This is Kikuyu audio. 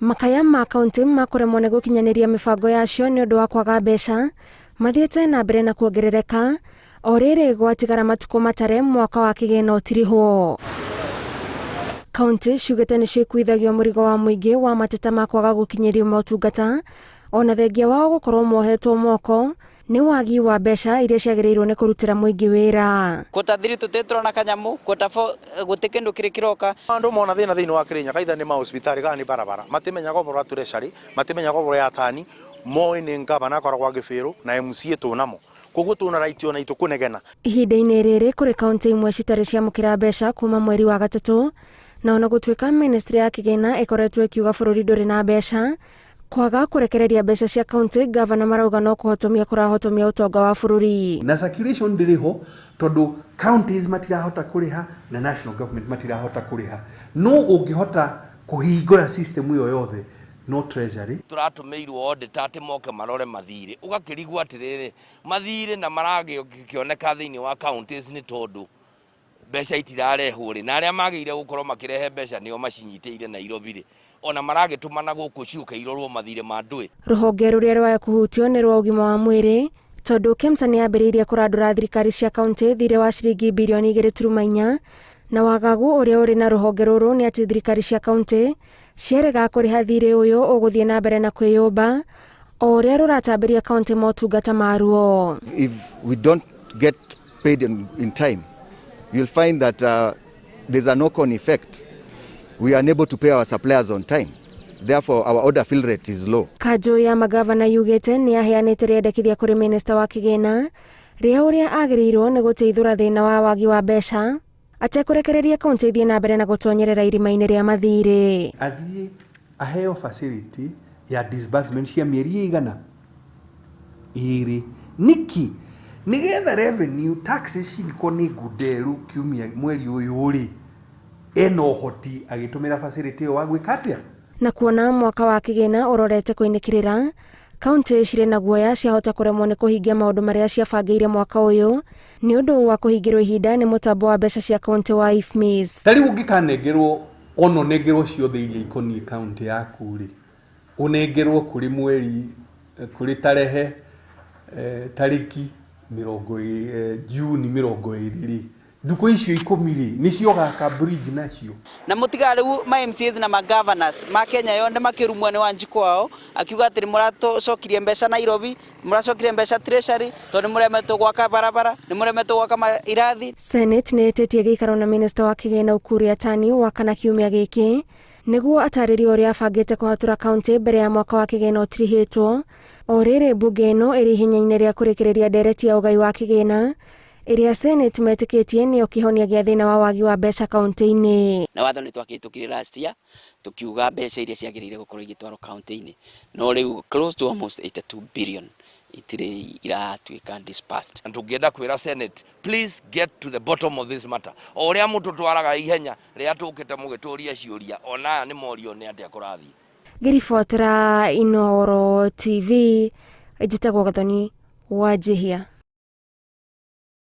Makaya ma kauntĩ ma kũremwo nĩ gũkinyanĩria mĩbango yacio nĩ ũndũ wa kwaga mbeca mathiĩte na mbere na kuongerereka o rĩrĩ gwatigara matukũ matare mwaka wa kĩgĩna ũtirihwo. Kauntĩ ciugĩte nĩcio ikuithagio mũrigo wa mũingĩ wa mateta ma kwaga gũkinyĩrio motungata ona thengia wao gũkorwo mohetwo moko Nĩ wagi wa mbeca iria ciagĩrĩirwo nĩ kũrutĩra mũingĩ wĩra. Quarter 3 tũtirĩ tũrona kanyamũ, quarter 4 gũtirĩ kĩndũ kĩrĩ kĩroka. Andũ mona thĩna thĩinĩ wa Kĩrĩnyaga either nĩ mahospitarĩ kana nĩ barabara matimenyaga ũhoro wa treasury, matimenyaga ũhoro ya tani, moĩ nĩ ngavana akoragwo agĩbĩrwo na MCA tũnamo koguo tũna right ona itũ kũnegena. Ihinda-inĩ rĩrĩ kũrĩ kauntĩ imwe citarĩ ciamũkĩra mbeca kuma mweri wa gatatũ, na ona gũtuĩka ministry ya kĩgĩna ĩkoretwo ĩkiuga bũrũri ndũrĩ na mbeca, Kwaga kũrekereria mbeca cia kauntĩ, ngavana marauga no kũhotomia kũrahotomia ũtonga wa bũrũri. Na circulation ndĩrĩ ho tondũ counties matirahota kũrĩha na national government matirahota kũrĩha. No ũngĩhota kũhingũra system ĩyo yothe no treasury. Tũratũmĩirwo auditor atĩ moke marore mathirĩ, ũgakĩrigwo atĩrĩrĩ, mathirĩ na maragĩkĩoneka thĩinĩ wa counties nĩ tondũ mbeca itirarehwo rĩ, na arĩa magĩrĩire gũkorwo makĩrehe mbeca nĩo macinyitĩire Nairobi rĩ, ona maragĩtũmana gũkũ ciũke irorwo mathirĩ ma ndũĩ. Rũhonge rũrĩa rwaya kũhutio nĩ rwa ũgima wa mwĩrĩ tondũ Kemsa nĩ yambĩrĩirie kũrandũra thirikari cia kauntĩ thirĩ wa ciringi birioni igĩrĩ turuma inya na wagagu ũrĩa ũrĩ na rũhonge rũrũ nĩ atĩ thirikari cia kauntĩ ciarega kũrĩha thirĩ ũyũ ũgũthiĩ na mbere na kwĩyũmba o ũrĩa rũratambĩria kauntĩ motungata maruo. If we don't get paid in time, you'll find that there's a knock-on effect. We are unable to pay our suppliers on time. Therefore, our order fill rate is low. Kanjũ ya magavana yugĩte nĩ yaheanĩte rĩendekithia kũrĩ minista wa kĩgĩna rĩa ũrĩa agĩrĩirwo nĩ gũteithũra thĩna wa wagi wa mbeca atekũrekereria kauntĩ ithiĩ na mbere na gũtonyerera irima-inĩ rĩa mathirĩ. Athiĩ aheo facility ya disbursement cia mĩeri ĩigana? Ĩrĩ. Nĩkĩ? Nĩgetha revenue taxes cingĩkorwo nĩ ngunderu kiumia mweri ũyũ rĩ, ena ũhoti agĩtũmĩra facility ĩyo wa gwĩka atĩa? Na kuona mwaka wa kĩgĩna ũrorete kũinĩkĩrĩra, kauntĩ cirĩ na guoya ciahota kũremwo nĩ kũhingia maũndũ marĩa ciabangĩire mwaka ũyũ nĩ ũndũ wa kũhingĩrwo ihinda nĩ mũtambo wa mbeca cia kauntĩ wa IFMIS. Ta rĩu ũngĩkanengerwo ona ũnengerwo ciothe iria ikoniĩ kauntĩ yaku rĩ, ũnengerwo kũrĩ mweri kũrĩ tarehe tarĩki mĩrongo Juni 20 rĩ, Ndukũ icio 10-rĩ, nĩcio ũgaka bridge nacio? Na mũtiga rĩu ma MCAs na ma governors ma Kenya yonde makĩrumwo nĩ Wanjikũ wao akiuga atĩ nĩ mũratũcokirie mbeca Nairobi, nĩ mũracokirie mbeca Treasury tondũ nĩ mũremetwo gwaka barabara, nĩ mũremetwo gwaka irathi. Senate nĩ ĩtĩtie gĩikaro na minista wa kĩgĩna Ukur Yatani Wakana kiumia gĩkĩ nĩguo atarĩrie ũrĩa abangĩte kũhatũra kauntĩ mbere ya mwaka wa kĩgĩna ũtirihĩtwo. O rĩrĩ mbunge ĩno ĩrĩ ihenya-inĩ rĩa kũrĩkĩrĩria ndereti ya ũgai wa kĩgĩna ĩrĩa Senate metĩkĩtie nĩyo kĩhonia gĩa thĩna wa wagi wa mbeca kaunti-inĩ. Na watho nĩ twakĩhĩtũkire last year tũkiuga mbeca iria ciagĩrĩire gũkorwo igĩtwarwo kaunti-inĩ no rĩu close to almost 82 billion itirĩ iratuĩka disbursed. Na tũngĩenda kwĩra Senate, please get to the bottom of this matter. O ũrĩa mũtũtwaraga ihenya rĩrĩa tũkĩte mũgĩtũria ciũria, ona aya nĩ morio nĩ atĩa kũrathiĩ. Ngĩribotera Inooro TV, njĩtagwo Gathoni Wanjihia.